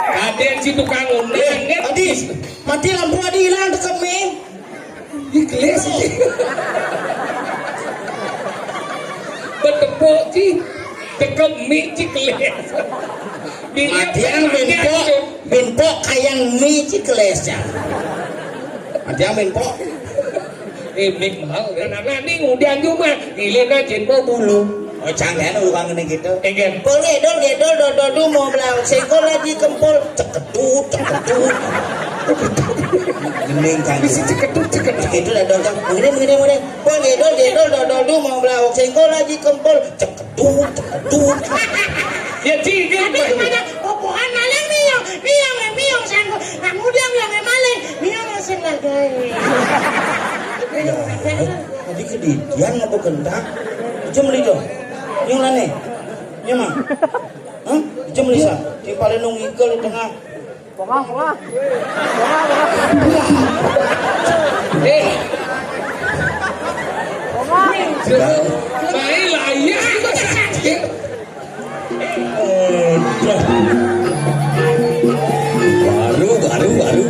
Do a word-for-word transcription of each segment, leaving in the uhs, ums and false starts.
Kadén si tukang undang, kan? Adi, mati lampu Adi ilang, tekep mi. Ikhlas. Betepuk, ci. Tekep mi, ci, kelas. Mati yang binpok, binpok kayang mi, ci, kelas, ya. Mati yang binpok. Eh, mik mau, kan? Anak ni ngudian cuma, nilai na cin bau bulu. Oh, canggih, anu, tukang ini gitu. Enggak. Pengedol, gedol, dodol, du, mau belau, sengkol lagi kempol, cekedut, cekedut. Gening kan. Bisa cekedut, cekedut. Itu dah dodol. Begini, begini, begini. Pengedol, gedol, dodol, du, mau belau, sengkol lagi kempol, cekedut, cekedut. Ya, ci, dia tapi semuanya, oh, bukan maling, miong, miong, miong, sanggup. Nah, ngudian yang maling, miong, sing lagi. Ya. Tadi kedidian apa gendak? Jam beli dong. Yang mana? Yang mana? Hah? Jam beli sa. Di paling nung igel di tengah. Pongah, pongah. Pongah, pongah. Eh. Pongah. Baiklah, iya, itu sakit. Baru, baru, baru.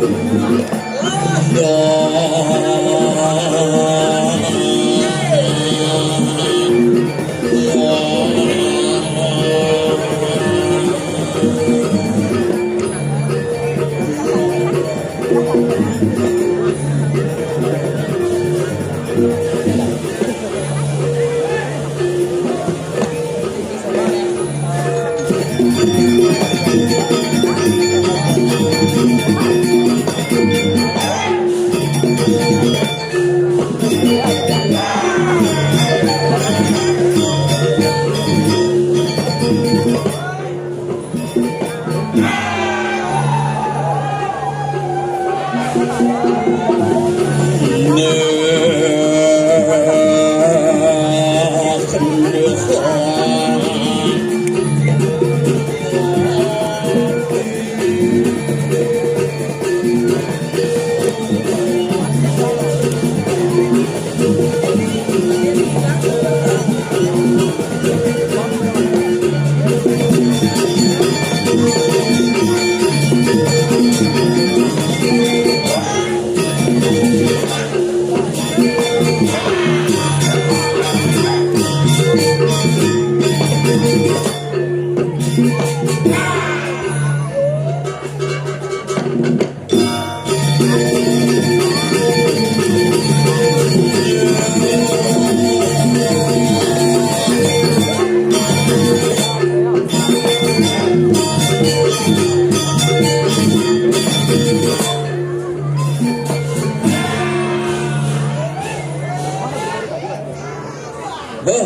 Beh.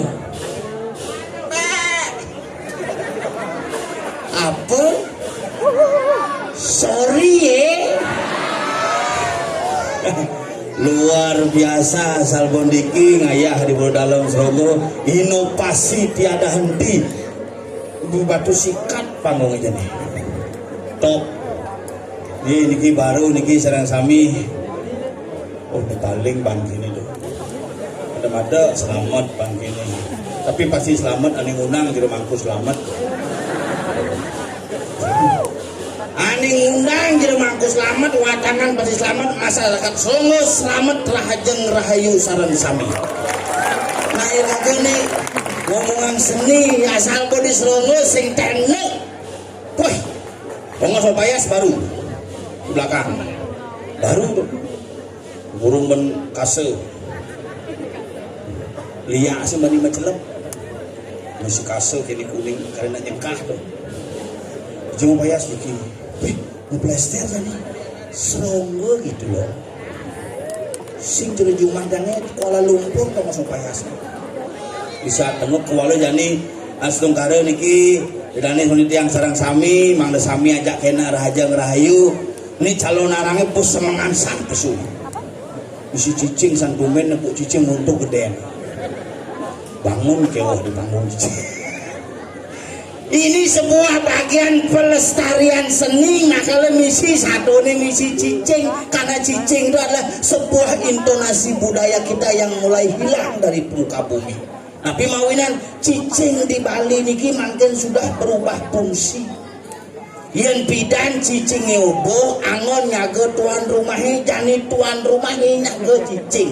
Apa? Sorry, ya. Luar biasa, Salbon Diki ngayah di Bulu Dalem Seronggo, inovasi tiada henti. Batu sikat panggung aja nih. Top. Ini niki baru niki sareng sami. Oh, paling bangkini tuh. Ada-ada selamat bangkini. Tapi pasti selamat, anu ngundang jero mangku selamat. Anu ngundang jero mangku selamat, watanan pasti selamat, masyarakat Seronggo selamat, rahajeng rahayu sareng sami. Nah, iraga nih ngomongan seni asal bodi Seronggo sing tenek. Wih, Ongos Payas baru di belakang. Baru tuh. Burung ben kase. Liak sih mani macelep. Masih kase kini kuning karena nyengkah tuh. Jung Payas diki. Wih, ngeplester tadi. Seronggo gitu loh. Sing jero jumah jane Kuala Lumpur to masuk Payas. Bisa tengok kuala jani astungkara niki didane suni tiang sarang sami, mangda sami ajak kena rahaja ngerahayu. Ni calon arange pus semengan san pesu. Bisi cicing san tumen nepuk cicing untuk geden. Bangun keoh dibangun cicing. Ini sebuah bagian pelestarian seni, makanya misi satu nih misi cicing, karena cicing itu adalah sebuah intonasi budaya kita yang mulai hilang dari muka bumi. Tapi mawinan cicing di Bali niki mungkin sudah berubah fungsi. Yén pidan cicingé ubuh, anggon nyaga tuan rumahé, jani tuan rumahé nyaga cicing.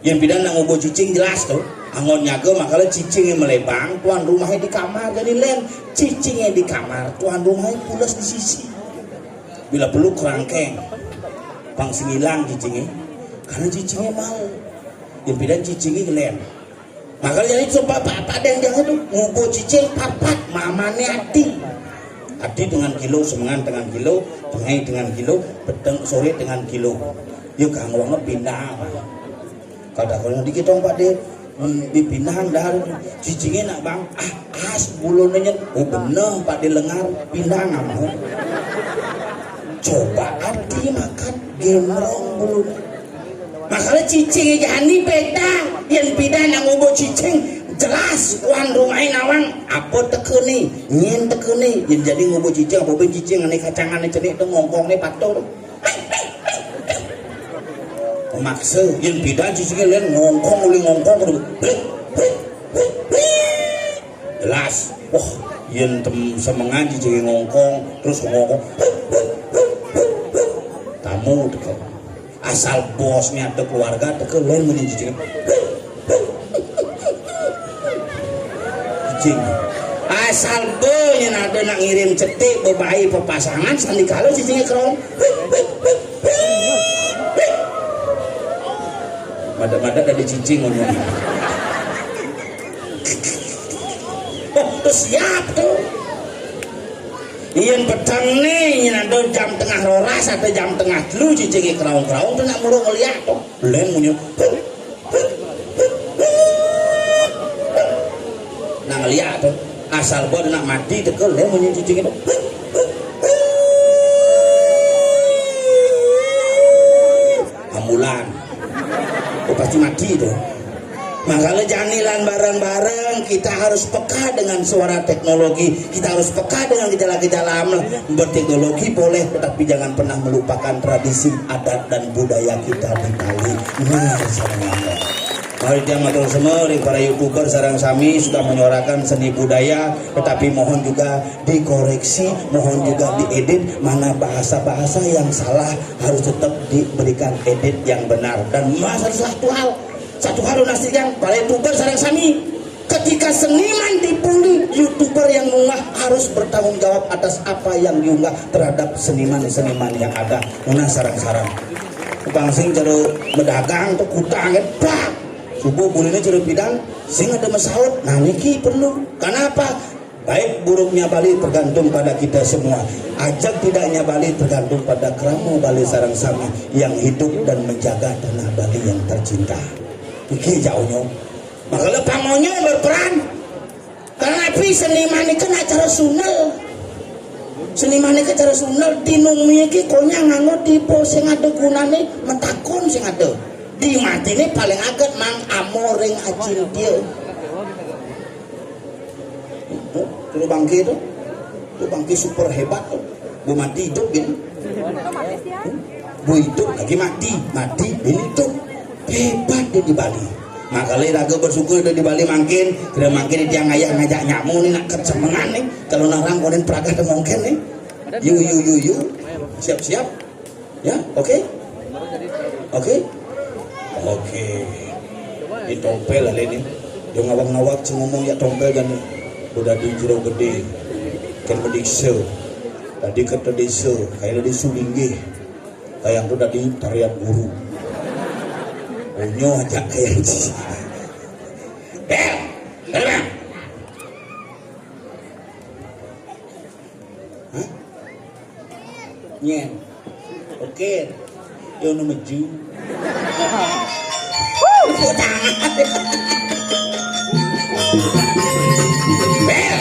Yén pidan nak ngubuh cicing jelas to. Anggon nyaga, makala cicingé melebang, tuan rumahé di kamar, jani lén cicingé di kamar, tuan rumahé pules di sisi. Bila perlu kerangkeng, pang sing ilang cicingé, karena cicingé mau. Yén pidan cicingé lén. Makanya itu bapak-bapak dendeng itu ngubuh cicing papat, mamané Adi. Adi dengan kilo, semengan dengan kilo, tengah dengan kilo, peteng sore dengan kilo. Yuk kang wong pindah. Kadang kalau dikit dong Pak De, hmm, dipindahan dah cicingnya nak bang, ah as bulunya. Oh bener Pak De lengar, pindah nggak mau. Coba Adi makan gemrong bulunya. Masalah cicing jani beda. Yén pidan nak ngubuh cicing, jelas tuan rumahé nawang. Apa teka né? Nyén teka né? Yén jani ngubuh cicing, apa ben cicing ané kacangan ané cenik to ngongkong né patuh to. Maksa, yén pidan cicingé lén ngongkong, uli ngongkong to. Jelas. Wah, yén tem semengan cicingé ngongkong, terus ngongkong. Tamu teka. Asal bosnya ada keluarga, teka lén muni cicing. Cicing. Asal bosnya ada nak ngirim cetik bebayi papasangan, sandi kalau cicingnya kerong. Mada-mada dari cicing ngomong. Oh, tuh siap tuh. Yén peteng né, yén ada jam tengah roras, ada jam tengah telu, cicingé kraung-kraung, to nak murung ngeliak to. Lén munyi. Nak ngeliak to. Asal buat nak mati, teka lén munyi cicingé to. Ambulan. Oh, pasti mati to. Makanya janilan bareng-bareng, kita harus peka dengan suara teknologi, kita harus peka dengan gejala-gejala alam. Berteknologi boleh, tetapi jangan pernah melupakan tradisi, adat, dan budaya kita di Bali. Nah, sama. Mari dia matur semua, para youtuber sareng sami sudah menyuarakan seni budaya, tetapi mohon juga dikoreksi, mohon juga diedit, mana bahasa-bahasa yang salah harus tetap diberikan edit yang benar. Dan masa satu hal, satu hal, Nasir, yang para youtuber sareng sami, ketika seniman dibully, youtuber yang munggah harus bertanggung jawab atas apa yang diunggah terhadap seniman-seniman yang ada. Munah sareng-sareng. Bang sing jero medagang to kutang kan, brak. Subuh buliné jero pidan, sing ada mesaut. Nah niki perlu. Kenapa? Baik buruknya Bali tergantung pada kita semua. Ajeg tidaknya Bali tergantung pada krama Bali sareng sami yang hidup dan menjaga tanah Bali yang tercinta. Iki jauhnya. Maka lepangonyo berperan. Karena api seniman itu nak cara sunel. Seniman itu cara sunel, dinung iki konyang nganggo tipe sing ada gunane, metakon sing ada. Di matine paling aget mang amoring acil dia. Tuh bangke tuh. Tuh bangke super hebat tuh. Bu mati hidup gini. Bu hidup lagi mati, mati hidup. Hebat dia di Bali. Makanya raga bersyukur dia di Bali mangkin. Kira mangkin dia ngayah ngajak nyamu nih nak kesemengan nih. Kalau narang konen praga mungkin nih. Yu yu yu yu. Siap-siap. Ya, oke? Oke? Oke. Ini tompel lah ini. Dia ngawak-ngawak cuma ngomong ya tompel dan udah di jero gede. Kan bedikse. Tadi kata desa, kayak di Sulinggih. Kayak tuh tadi tarian guru. Onyo aja kayak di. Bel, Bel, Bel. Hah? Nyen. Oke. Yo nu meju. Tepuk tangan. Bel.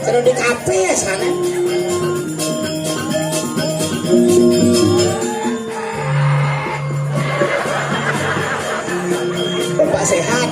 Terus di kafe ya sana. Bapak sehat.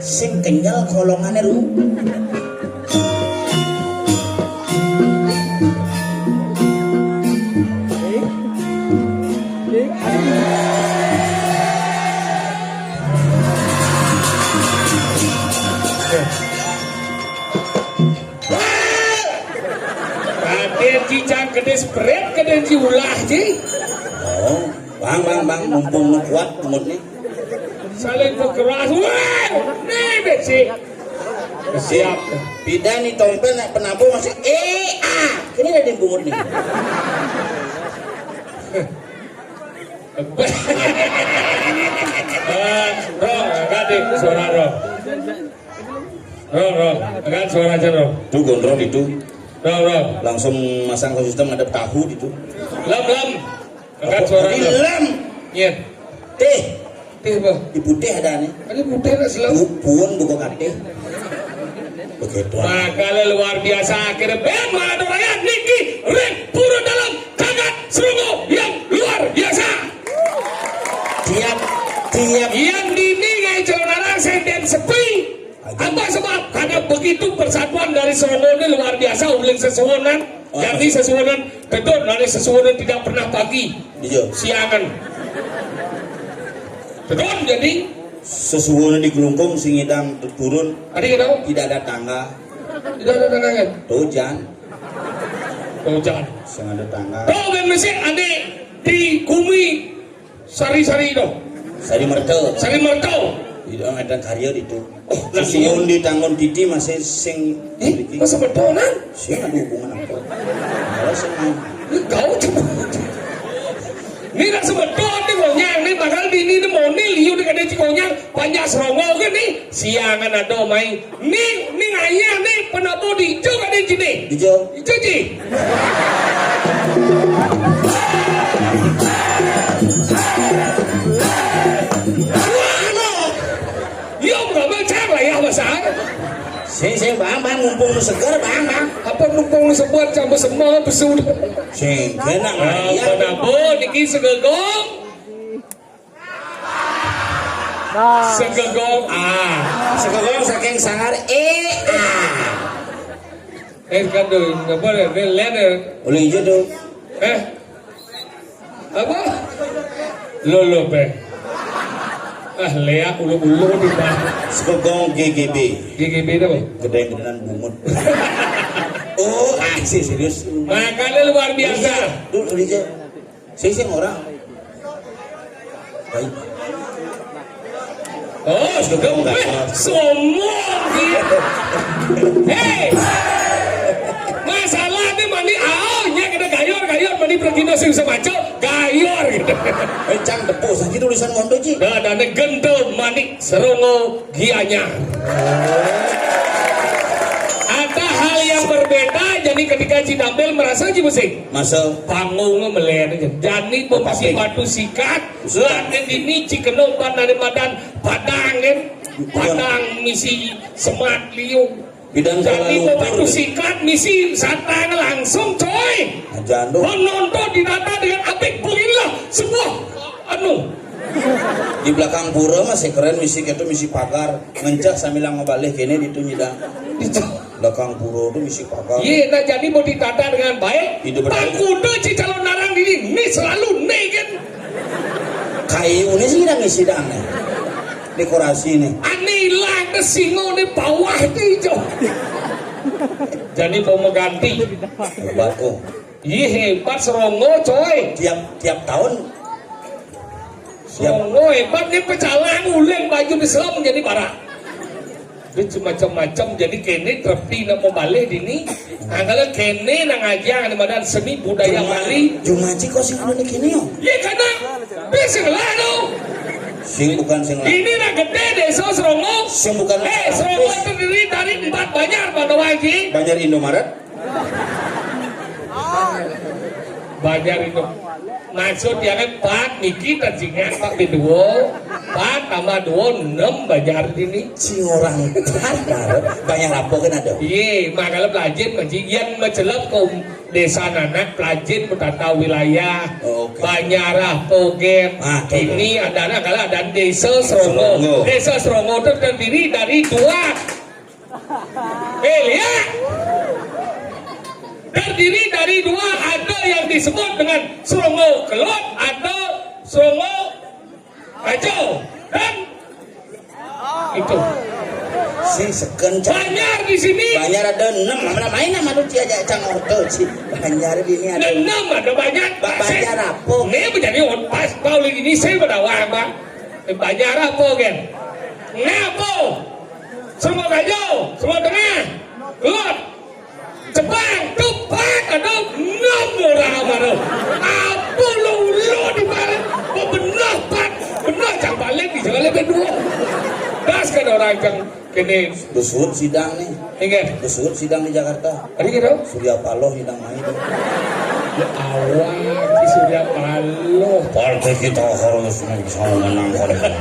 Sing kenyal kolongannya lu. Kadén cicak gedé sprét, kadén ci ulah, Ci. Oh, bang, bang, bang, mumpung nu kuat moodné. Saling berkeras. Wah, nih, bécék. Siap. Pidan ni tompél nak penabuh masih, eh, ah. Ini ada yang bungut nih. Eh, Ro, angkat, Dik, suara, Ro. Ro, Ro, angkat suara aja, Ro. Tuh gondrong itu. Ro, Ro. Langsung masang sound system ngadep tahu itu. Lam, Lam. Angkat suara, Lam. Lam. Iya. Tih. Tih apa? Di putih ada nih. Ini putih nak selam. Pun buku katih. Begitu. Makanya luar biasa, akhirnya band Manado Raya niki ring pura dalam jagat Sronggo yang luar biasa. Tiap, tiap. Yang dini ngai celonarang senden sepi. Apa sebab? Karena begitu persatuan dari Sronggo ini luar biasa, uling sesuwunan, jadi sesuwunan, betul, dari sesuwunan tidak pernah pagi. Iya. Siangan. Betul, jadi sesuwunan di Klungkung sing ngidang turun. Ada yang tahu? Tidak ada tangga. Tidak ada tangga kan? Tojan. Tojan. Sing ada tangga. Tahu kan mesti ada di Kumi Sari-sari to. Sari Merta. Sari Merta. Di dalam ada karya itu. Oh, nah, sesuwun di tangan titi masih sing eh, mriki. Masa betulan? Sing ada hubungan apa? Malah sing main. Kau coba. Ini nak sebetul ni konyang ni, padahal di ini ni monil, you ni kena cikonyang, panjang serongol ke ni? Siangan ada main. Ni, ni ngayah ni, penapa di ijo kade jine? Ijo. Ijo ji. Wah, no. Yo, berapa cak lah ya, besar? Sing, sing, Bang, Bang, mumpung lu seger, Bang, Bang. Apa mumpung lu seger, campur semua, besud. Sing, kena. Ah, ya. Penapa niki segegong? Nah. Segegong A. Segegong saking sangar E A. Eh, kan dulu, nggak boleh, ini lihat ya. Boleh hijau tuh. Eh, apa? Lo, lo, Pe. Ah, Lea ulu-ulu di bawah. Segogong G G B. G G B itu apa? Gedeng-gedengan bungut. Oh, asik serius. Makanya luar biasa. Tuh, Rija. Saya sih orang. Baik. Oh, sudah. Sombong dia. Hei. Masalah ini mani, oh, nya kena gayor, gayor, mani pergi sing semaco, gayor gitu. Eh, cang tepuk saja tulisan ngondo, Ci. Nah, dan gendel mani serongo Gianyar. Ada hal yang berbeda, jadi ketika Ci Dampil merasa Ci Musik. Masa panggung melihat aja. Jani mau misi batu sikat, latihan dini Ci kena umpan dari badan Padang kan. Padang misi semat liu. Bidang. Jani mau batu sikat, misi satang langsung, coy. Ajan tuh. Penonton ditata dengan apik, belilah sebuah anu. Di belakang pura masih keren, misi gitu, misi pagar. Ngencah sambil ngebalih kene ditu nyidang. Belakang pura tuh misi pagar. Iya, nah jadi mau ditata dengan baik. Itu benar. Pangkuda Ci calon narang dini, ini selalu nih kan. Kayu ini sih yang sidang nih. Dekorasi nih. Ane ilang ke singo nih bawah itu hijau. Jadi mau mengganti. Baku. Iya hebat serongo coy. Tiap tiap tahun. Serongo hebat nih pecalang ulen baju Islam jadi barak. Itu macam-macam jadi kene terpi nak mau balik dini. Angkala kene nang aja ane badan seni budaya Bali. Jumaji kok sing ada kene yo? Iya karena bisa lah no. Sing bukan sing lah. Ini nak gede desa Serongo. Sing bukan. Eh Serongo terdiri dari empat banjar pada wagi. Banjar Indomaret. Banjar itu. Maksud dia kan empat niki terjingan Pak Beduo. Empat tambah dua enam banjar ini. Sing orang empat, banjar apa kan ada? Iya, makanya pelajin masih yang mencelep ke desa nanak pelajin bertata wilayah. Oke. Banjar apa gen? Ah, ini ada anak kalau ada desa Serongo. Desa Serongo itu terdiri dari dua. Eh, lihat. Terdiri dari dua, ada yang disebut dengan Serongo Kelot atau Serongo Ajo. Dan itu. Sing seken, Cang. Banjar di sini. Banjar ada enam, mana main nama tu Ci aja Cang Oto, Ci. Banjar di ini ada enam, ada banyak. Banjar apa? Ini menjadi pas Paulin ini saya berdakwah, Bang. Banjar apa kan? Ngapa? Semua Kajo, semua Tengah, Kelot, Jepang, Tupak, ada enam orang baru. Apa lo ulo di balik? Kok benar, Pak? Benar, Cang balik di jalan lebih dua. Das kan orang Cang kene. Besut sidang nih. Ingat. Besut sidang di Jakarta. Ada gitu? Surya Paloh sidang main. Ya Allah, di Surya Paloh. Partai kita harus bisa menang kali ini.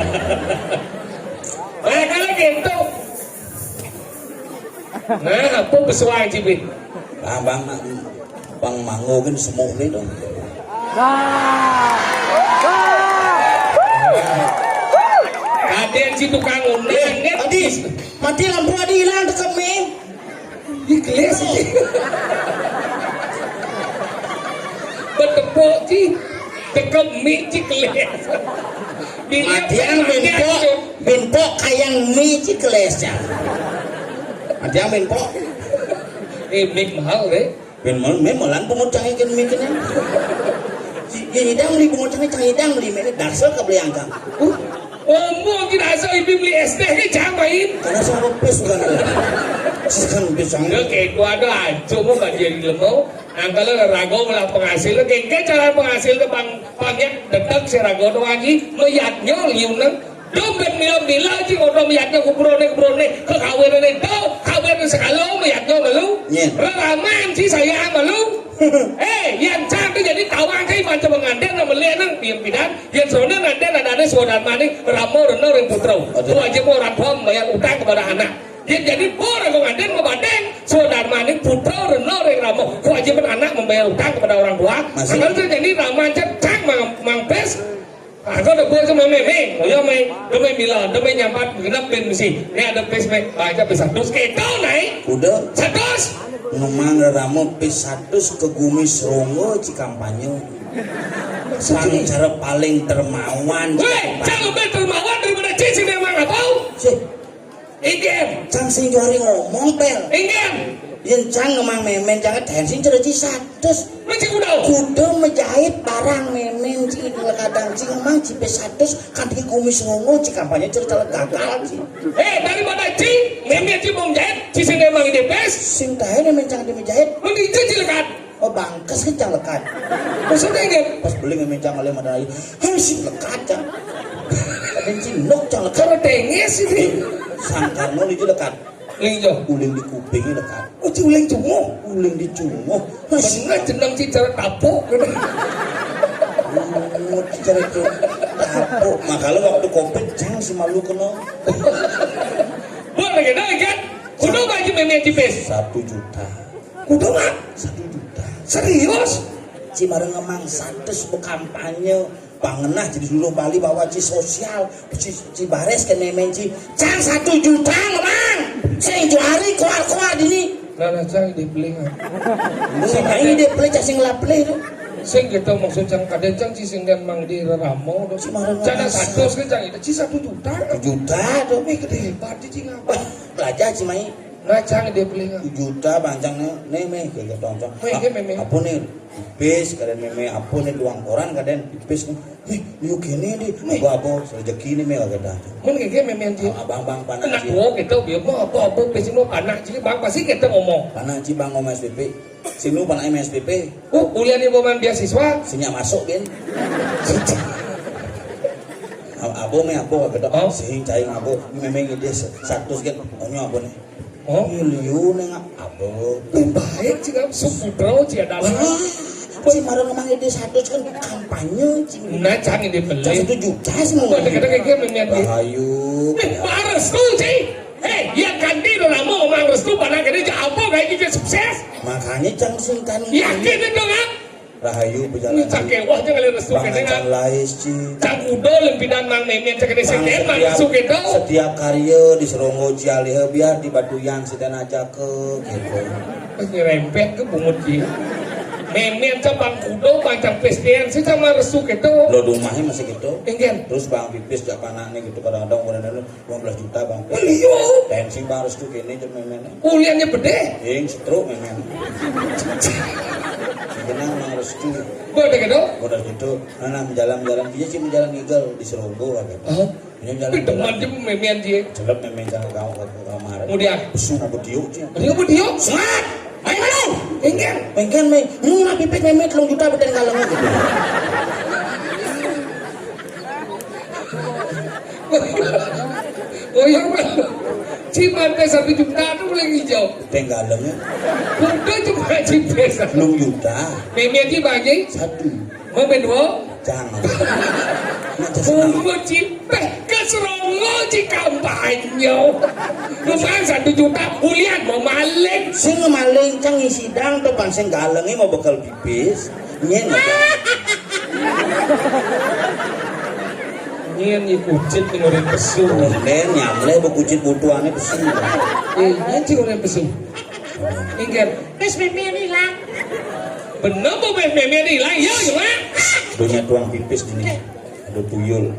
Nah, kalau gitu. Nah, apa pesuai cibit? Ah, bang, bang manggo kan semua ni dong. Ada yang si tukang undang kan? Tadi mati lampu ada hilang dekat me. Di kelas. Betepuk ci. Dekat mi ci kelas. Matiang minpok, minpok kayang mi ci kelas ya. Matiang minpok. Eh, mik mahal deh. Bin mal, memang lan bungut canggih kan mik ini. Ini dang beli bungut canggih, canggih dang beli mik ini dasar ke beli angka. Uh, Omong kita asal ibu beli S T ini jangan main. Karena saya rupis bukan. Sekarang bisa. Dia kayak gua ada aja mau bagi di lemau. Angkala rago ngelah penghasil, kengke cara penghasil ke pang pangyak detek si rago tu lagi, meyatnya liuneng. Dompet mila-mila ci ngodo meyatnya kubrone kubrone kekawinane do kawin sekalo meyatnya melu. Nyen. Reraman ci saya melu. Eh, yang cantik jadi tawang kai macam pengantin nama lianang piam pidan. Yang seronda ngantin ada ada suadarmane ramo reno ring putra. Aduh. Tu aja mau orang tua membayar utang kepada anak. Dia jadi bor aku ngantin membanding suadarmane putra reno ring ramo. Kewajiban anak membayar utang kepada orang tua. Masih. Angkala tu jadi raman cang mang mangpes. Aku ada buat sama meme, oh ya me, demi mila, demi nyampat genap bin mesti. Ini ada pes me, baca pes satu, keto naik. Kuda. Satu. Ngemang ramo pes satu ke gumi seronggo ci kampanye. Sang cara paling dermawan. Weh, jangan lebih dermawan daripada Inggih. Cang sing juari ngomong, Pel. Inggih. Yén cang ngemang mémén cang dén sing cara ci satus. Mesti kuda. Kuda menjahit barang mémén ci kadang ci ngemang ci pés satus kanthi kumis ngono ci kampanye cara cara gagal ci. Eh, daripada ci, mémén ci mau jahit, ci sing emang di pés. Sing tahe mémén cang di menjahit. Mending ci lekat. Oh, bangkes kan cang lekat. Maksudnya nggih? Pas beli mémén cang oleh mata ayu. Hei, sing lekat cang. Kadén ci nok cang lekat. Cara dengis ini. Sang Karno niki lekat. Iya. Uling di kuping lekat. Oh, ci uling cunguh. Uling di cunguh. Bener jeneng ci cara tapuk. Oh, ci cara itu. Tapuk. Makanya waktu covid cang si malu kena. Boleh kena kan? Kudu baju mémén tipis. Satu juta. Kudu nggak? Satu juta. Serius? Ci marang ngemang satus bu kampanye. Pangenah jadi dulu Bali bawa ci sosial. Ci, ci bares ke mémén ci. Cang satu juta ngemang. Sing juari keluar-keluar dini. Nah, nah, cang di pelingan. Sing aing di pelih cang sing lapelih tu. Sing gitu maksud cang kadén cang ci sing dan mang di reramo tu. Ci marang ngemang satus ke cang itu ci satu juta. Satu juta tu. Wih, gede hebat ci ngapa? Belajar ci mai. Nah, cang di pelingan. Juta bang cang né, né méh gitu tong cang. Méh, méh, méh. Apa nih? Pipis kadén mémé apa nih tuang koran kadén pipis nih. Nih, yuk gini nih. Apa-apa rezeki nih méh kagak ada. Mun nggih mémén ci. Abang bang panak anak ci. Tua gitu biar mau apa-apa pis mau panak ci bang pasti kita ngomong. Panak ci bang ngomong S P P. Sinu panak M S P P. Oh, kuliah nih pemain beasiswa. Sinya masuk kan. Apa méh apa kagak ada. Oh. Sing cai ngapa. Mémé ngide satu kan. Onyo apa nih? Oh, iya, liu neng apa? Baik sih kan, Suputra sih ada. Wah, ci marang ngemang ide satu kan kampanye ci. Nah, cang ide beli. Cang satu juta sih mau. Ada kata kayak gini niat dia. Rahayu. Eh, Pak Restu sih. Eh, ya ganti lo nama Omang Restu pada gede aja apa kayak gitu sukses. Makanya cang sing kan. Yakin itu kan? Rahayu pejalan. Cang kewah aja kali Restu. Bang kene kan. Acan Lais ci. Cang kuda lempidan Mang Mémén cang kene. Mang seken Mang setiap, Restu gitu. Setiap karya di Seronggo ci alih biar di Batuyan seten aja ke gitu. Pas nyerempet ke bungut ci. Mémén cang bang kuda bang cang pestian sih sama Restu gitu. Lo rumahnya masih gitu. Enggak. Terus bang pipis jak anaknya gitu kadang-kadang kadang-kadang lima belas juta bang. Beliau. Pensi bang Restu kene cek mémén. Kuliahnya bede. Ing stroke mémén. Kenang bang Restu. Bede gitu. Udah gitu. Nah, nah, jalan-jalan dia sih jalan ngigel di Seronggo gitu. Hah? Ini jalan. Teman dia mémén dia. Celep mémén jalan ke kamar. Kemudian. Pesu apa dia sih? Dia apa dia? Semangat. Ayo lu. Enggak. Pengen méh. Ini mah pipis mémén telung juta beten kaleng gitu. Oh iya, Bang. Ci mantai satu juta tu boleh hijau. Tenggalengnya. Udah cuma ci pesa. Telung juta. Mémén ci bagi. Satu. Mémén dua. Jangan. Nak jadi. Bungut ci peh ke Seronggo ci kampanye. Bukan satu juta kuliah mau maling. Sing maling cang isi dang tu pan sing galengnya mau bekal pipis. Nyén apa? Nyén iki kucit ning ora pesu. Ndén nyamleh bu kucit butuhane pesu. Eh, nyén sing ora pesu. Inggih. Wis mémén ilang. Bener apa wis mémén ilang? Ya, ya. Donya tuang pipis dini. Ada tuyul.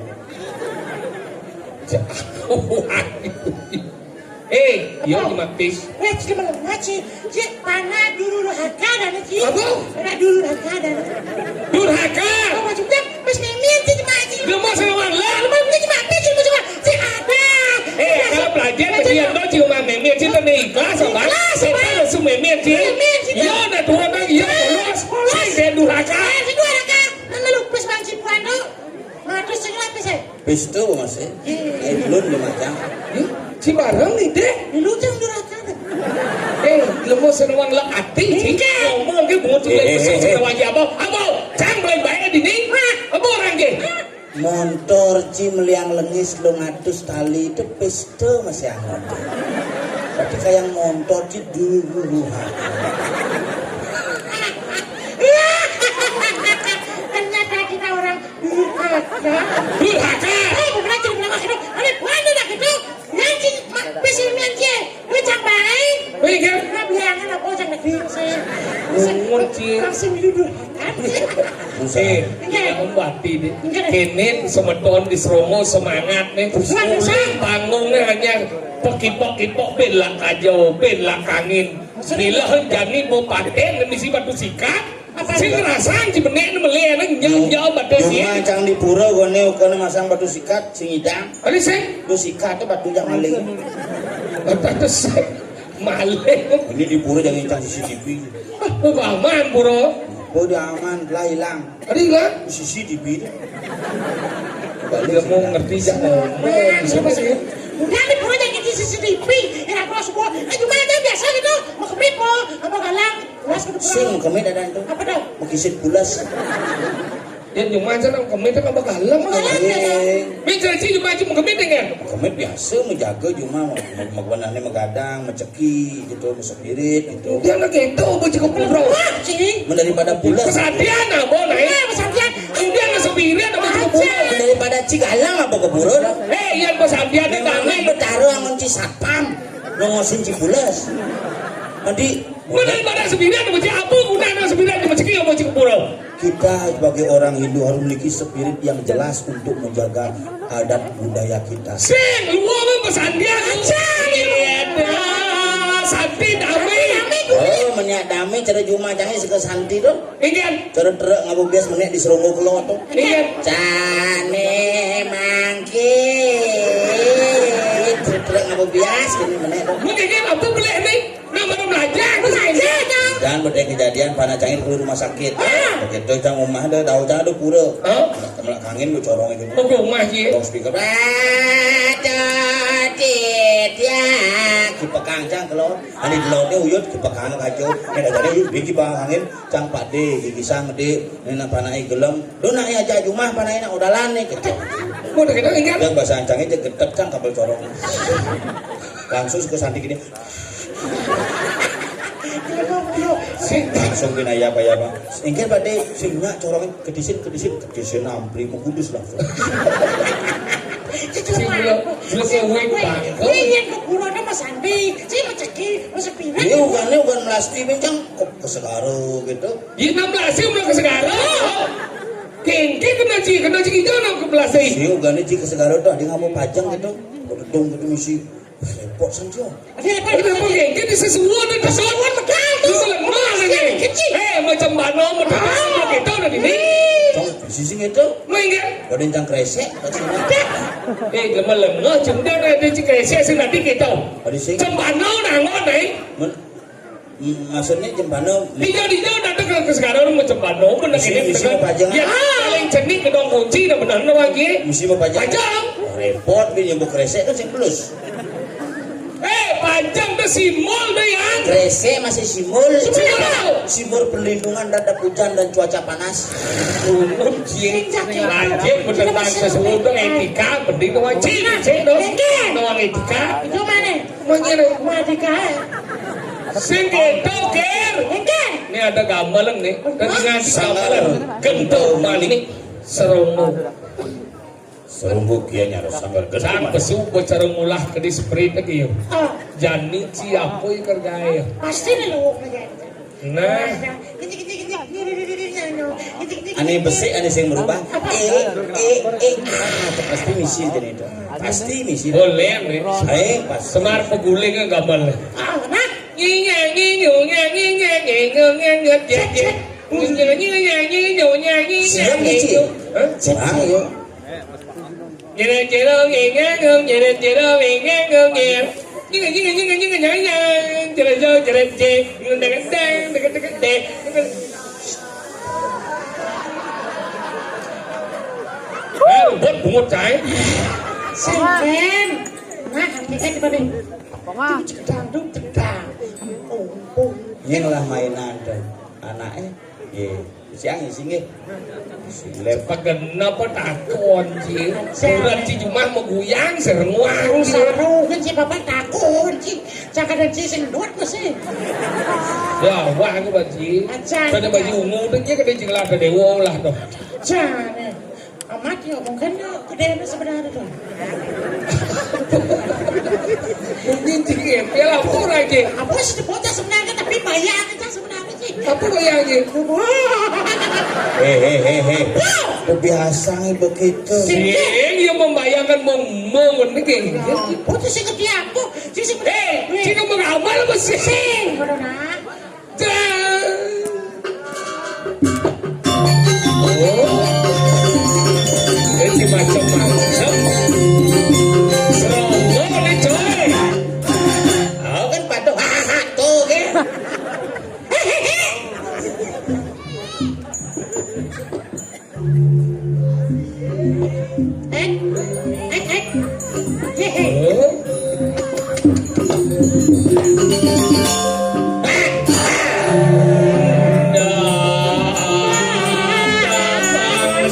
Eh, iya, Mas Pis. Wis, cuma ngaji. Cik, panak durhaka dan cik. Apa? Panak durhaka dan. Durhaka. Oh, maksudnya, wis mémén cik, cuma cik. Dia mau sama lah. Cuma cik, cuma cik, cuma cik. Cik, ada. Eh, kalau belajar, belajar tuh cuma mémén cik, tapi ikhlas apa? Ikhlas, Pak. Harus mémén cik. Mémén cik. Iya, nak dua bang, iya, polos. Polos. Cik, dia durhaka. Eh, cik, durhaka. Mana lu, wis bang cik, puan tuh. Matus sing lapis, eh? Pis tu, Mas, eh? Eh, belum dia macam. Hmm? Si bareng ni, deh. Lu jangan durhaka, deh. Eh, lemu seneng lek ati, cik. Enggak. Ngomong ke bungut. Eh, eh, eh, eh. Apa? Apa? Cang, beli baik di ni. Apa orang ke? Montor ci meliang lengis lu ngatus tali itu pis tu masih anget. Tapi kayak montor ci dulu. Ternyata kita orang durhaka. Durhaka. Eh, bukan aja bilang gitu. Ada buahnya dah gitu. Ngaji, ma-, pisi ngaji. Lu cang baik. Baik, ya? Nah, bilangan apa cang negeri sih? Bungut, ci. Langsung dulu durhaka. Eh, enggak. Kita membati deh. Enggak. Kene semeton di Seromo semangat nih. Semangat, semangat. Panggung nih hanya Pekipok-kipok ben lah kajo, ben lah kangin. Maksudnya? Bila jani mau paten misi batu sikat. Apa? Sing ngerasan si benek ni meleh ni nyau nyau batin dia. Cuma cang di pura gone ukone masang batu sikat sing idang. Ada sing? Batu sikat tu batu yang maling. Batu sing maling. Ini di pura jangan cang C C T V. Udah aman pura. Udah aman, lah hilang. Ada hilang? C C T V tu. Balik mau ngerti jangan. Udah di pura jangan C C T V. Ya aku semua. Eh cuma aja biasa gitu. Mau kemit mau apa galang. Sing kemit ada tu. Apa tu? Makisit pulas. Ya cuma aja nang kemit kan bakal lem. Bakal lem. Meja sih cuma aja mau kemit dengan. Kemit biasa menjaga cuma mau makanannya magadang, maceki gitu, maspirit gitu. Dia nak gitu, mau cukup pura. Wah, sih. Daripada pulas. Pesadian apa naik? Iya, pesadian. Dia nak spirit apa cukup pura? Daripada cigalang apa keburu? Eh, yang pesadian itu damai. Betara angon ci satpam. Nongosin ci pulas. Nanti Mana pada sembilan tu macam apa guna nak sembilan tu macam kira macam kepura. Kita sebagai orang Hindu harus memiliki spirit yang jelas untuk menjaga adat budaya kita. Sing, luar pun pesan dia. Ajar dia. Santi damai. Oh, menyak damai cara juma jangan suka santi tu. Ingat. Cara terak ngapa bias menyak di seronggo kelo tu. Ingat. Cane mangke. Cara terak ngapa bias kini menyak tu. Mungkin apa boleh ni? Nah, baru belajar. Belajar. Dan betul kejadian panak cangin ke rumah sakit. Ah. Begitu cang rumah ada tahu cang ada pura. Hah? Kemelak angin lu corong itu. Oh, rumah je. Tong speaker. Ada dia. Kipekang cang kalau. Ani delok ni uyut kipekang kajo. Ni dah jadi uyut bigi pekang angin. Cang pade gigi sang de. Ni nak panak gelem. Lu nak ya aja rumah panak nak udalan ni gitu. Mau dah kita ingat. Dia bahasa ancang aja getep cang kabel corong. Langsung ke santi gini. Langsung kena ya apa ya apa. Ingat pade sing nak corong kedisin kedisin kedisin ampri mengudus langsung. Sing belum belum kewek bang. Ini yang kekurangan Mas Andi. Saya mencekik, Mas Pina. Ini bukannya bukan melasti bang cang kok ke segaro gitu. Di enam belas sih belum ke segaro. Kengke kena ci kena ci kita nak ke belas sih. Ini bukannya ci ke segaro tuh dia nggak mau pajang gitu. Gedung gitu misi. Repot sanjo. Ada apa? Ada apa? Jadi sesuatu tu. Sesuatu betul tu. Itu lemah lagi. Kecil. Eh, macam mana? Macam mana kita dah ini? Cong, sisi itu. Main ke? Kau dencang kresek. Eh, lemah-lemah. Cuma dah ada cik kresek sih nanti kita. Ada sih. Macam mana nak ngomong ni? Men- M- Maksudnya jembano. Dija dija datang ke, ke sekarang macam mana? Mana mesti, ini mesti benar. Pajangan. Ya, paling cenik kedong kunci dah benar lagi. Mesti pajangan. Pajang. Repot dia nyebut kresek kan sing plus. Eh, pajang tu simbol tu ya. Kresek masih simbol. Simbol apa? Simbol perlindungan terhadap hujan dan cuaca panas. Turun cie. Lanjut bertentang sesuatu etika penting tu wajib. Cik tu. Doang etika. Itu mana? Mengene. Mati kae. Sing ketok, Kir. Engke. Ini ada gamelan nih. Tadi ngaji gamelan. Gento manik serungu. Serungu kian nyaro sanggar gento. Sang manik. Pesu becara mulah ke di sprint lagi yo. Ah. Jani ci apa yang kerjae? Pasti nih lu kerjae. Nah. Ane besik, ane sing berubah. Apa? E, e, e. Ah, pasti misi jadi itu. Pasti misi. Boleh, nih. Eh, pas. Semar peguling gambar. Ah, nah. Nginyang, nginyung, nyang, nginyang, nginyung, nyang, nyang, nyang, nyang. Nginyang, nginyung, nyang, nginyung, nyang, nginyung. Siap, Mici? Hah? Siap, ya. Jere jero ngengeng, jere jero ngengeng, ngengeng. Jere jero, jere jero, jere je. Ngedeng, ngedeng, deket, deket, deh. Eh, buat bungut, cai. Senten. Nah, kita coba nih. Apa, Mak? Cedang, dong, cedang. Empung, empung. Ini lah mainan tuh. Anaknya. Nggih. Siang isi nggih. Isi lep. Pagen napa takon, Ci? Surat Ci Jumah meguyang serenguang. Seru kan si Bapak takon, Ci. Cakadan Ci sing duet mesti. Ya, wah aku, Pak Ci. Acan. Pada baju ungu tu, Ci, kada Ci ngelah ke dewa lah tu. Jane. Amat ya, mungkin ya, gede sebenarnya tu. Mungkin Ci, ya, ya lapor aja. Apa sih bocah sebenarnya, tapi bayar aja sebenarnya. Apa bayangnya? Wah. Hei, hei, hei, hei. Wow. Kebiasaan begitu. Sing, ya membayangkan mau, mau niki. Putus sing gede aku, sing, sing gede. Eh, sing ngomong apa lu, sing? Sing, ngono, Nak. Dah. Oh. Ini macam-macam. Seronggo nih, coy. Oh, kan patuh. Hahaha, tuh, kan. Eh, eh, eh. Hehe.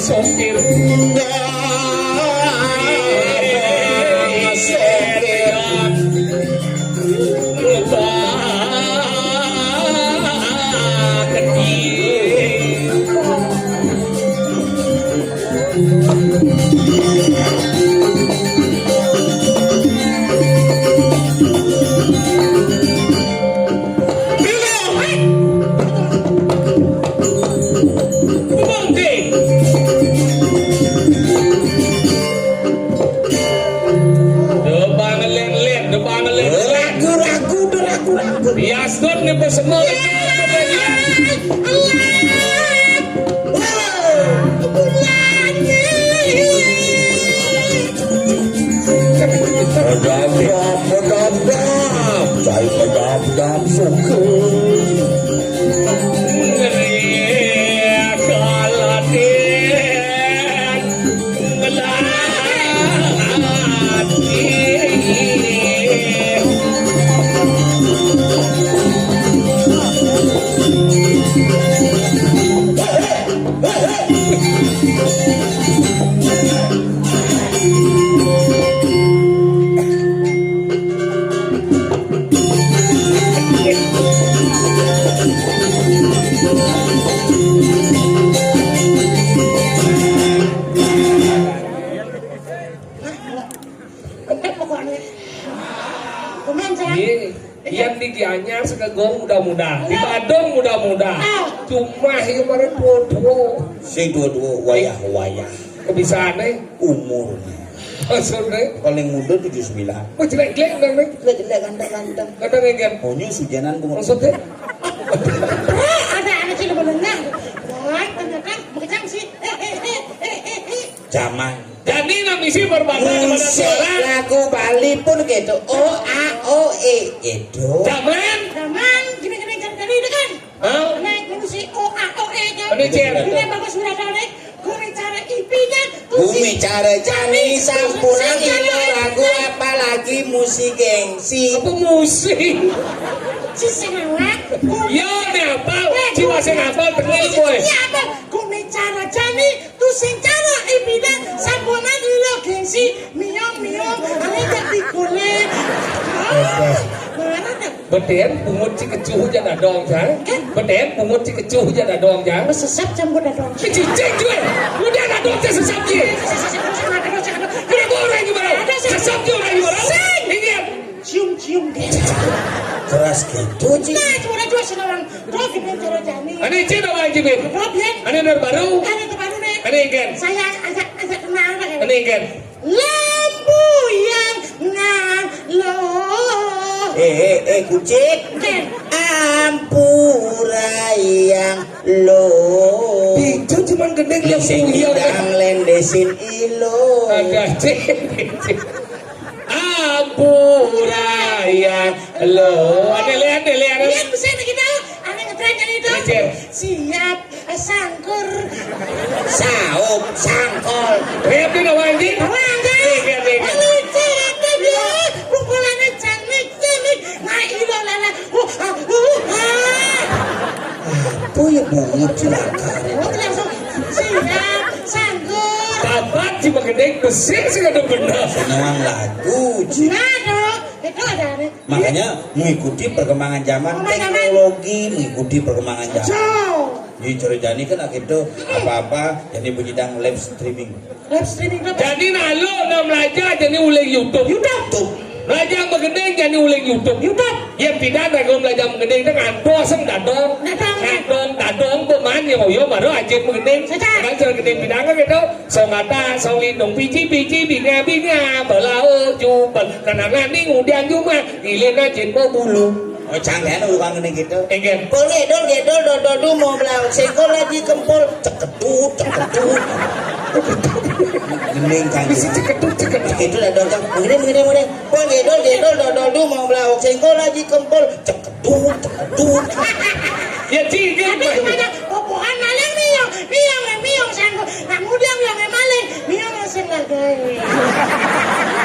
Sopir. Ragu-ragu, ragu-ragu. Bias dot nih, pesennya. Pedap-pedap, pedap-pedap, cai pedap-pedap, suka. Ngeri kalatin, ngelati. Mantap pokoknya. Komen, Cang. Iya. Yang di Gianyar segegong muda-muda, di Badung muda-muda. Ah. Cuma yang kemarin dua-dua. Sing dua-dua wayah-wayah. Kebisaannya? Umurnya. Maksudnya? Paling muda tujuh sembilan. Oh, jelek-jelek, Bang, nih. Jelek-jelek, ganteng-ganteng. Ganteng, ya, kan? Monyos hujanan, gua. Maksudnya? Ada anak sih, menengah. Wah, ternyata bekecang sih. Zaman. Jadi, nang misi perbankan pada musik suara. Lagu Bali pun gitu. O, A, O, E gitu. Zaman. Zaman, gini-gini, kan, kan, ini kan. Hah? Nek, ini si O, A, O, E kan. Ini, Cil. Ini bagus, sudah tahu, nih. Gumi cara ipinya, tuh si Gumi cara jani, sampuran ilo ragu, apalagi musik gengsi. Apa musik? Si sing awak. Yo, nek apa? Eh, jiwa sing apa? Tenang, boy. Iya, apa? Gumi cara jani, tuh sing cara ipine, sampuran ilo gengsi, miong, miong, ane tak digolek. Ah, marah, dah. Beden pungut si kecuh aja dadong, Jang. Kan? Beden pungut si kecuh aja dadong, Jang. Sesat campur dadong. Si cicing, cuy. Udah dadong, saya sesat, cuy. Kenapa orang gimana? Sesat, cuy, orang gimana? Sing. Iya. Cium-cium dia. Keras gitu, Ci. Nah, cuma dua sih orang. Dua gini cara jani. Ane Cina, Bang Jibin. Dua bian. Ane nur baru. Ane terbaru, nih. Ane ingin. Saya ajak, ajak kenal, Bang. Ane ingin. Lampu yang ngalo. Eh, eh, eh, kucing. Eh. Ampura yang lo. Itu cuman gendeng yang Sing puyeng. Hidang lendesin ilo. Ada, cik. Ampura yang lo. Ada lihat deh, lihat. Lihat, bisa nih kita. Ada ngetren yang itu. Cik. Siap. Eh, sangkur. Saup, sangkol. Rap dulu, Bang Haji. Bang Haji. Nih, lihat, lihat. Lalu cerita dia, kumpulannya canik-canik. Nah, ilo lala. Uh, ah, uh, ah. Apa ya bungut cilaka? Oh, langsung siap, sangkur. Papat si Pak Gedeng, besik sih ada bener. Senang lagu, Ci. Nah, dong. Itu ada nih. Makanya mengikuti perkembangan zaman, perkembangan zaman. Teknologi, mengikuti perkembangan zaman. Jauh. Jadi cara jani kan akhirnya apa-apa jadi bunyi dang live streaming. Live streaming apa? Jadi nah lu nak belajar jadi uling YouTube. YouTube. Tuh. Belajar mengendeng jadi uling YouTube. YouTube. Ya tidak ada kalau belajar mengendeng dengan bosem dadong. Dadong. Dadong, dadong, pemain ya. Toya mara ajin mending. Saja. Kan cara gedeng bidang gitu. Song ata, song lindung, pici-pici, binga-binga, belau, jubel. Kenangan ning udian juma, ilin ajin bulu. Oh, cangkehan ulang ngene gitu. Enggak. Pol ngedol, ngedol, dodol, dumo, belau. Sengkol aji kempol, cekedut, cekedut. Gending kan. Bisa cekedut, cekedut. Itu dah dodol. Mengene, mengene, mengene. Pol ngedol, ngedol, dodol, dumo, belau. Sengkol aji kempol, cekedut, cekedut. Ya, cingkir. Tapi gimana? Popokan maling miong, miong, miong, sanggup. Nak mudiang miong, maling, miong, sing lagi.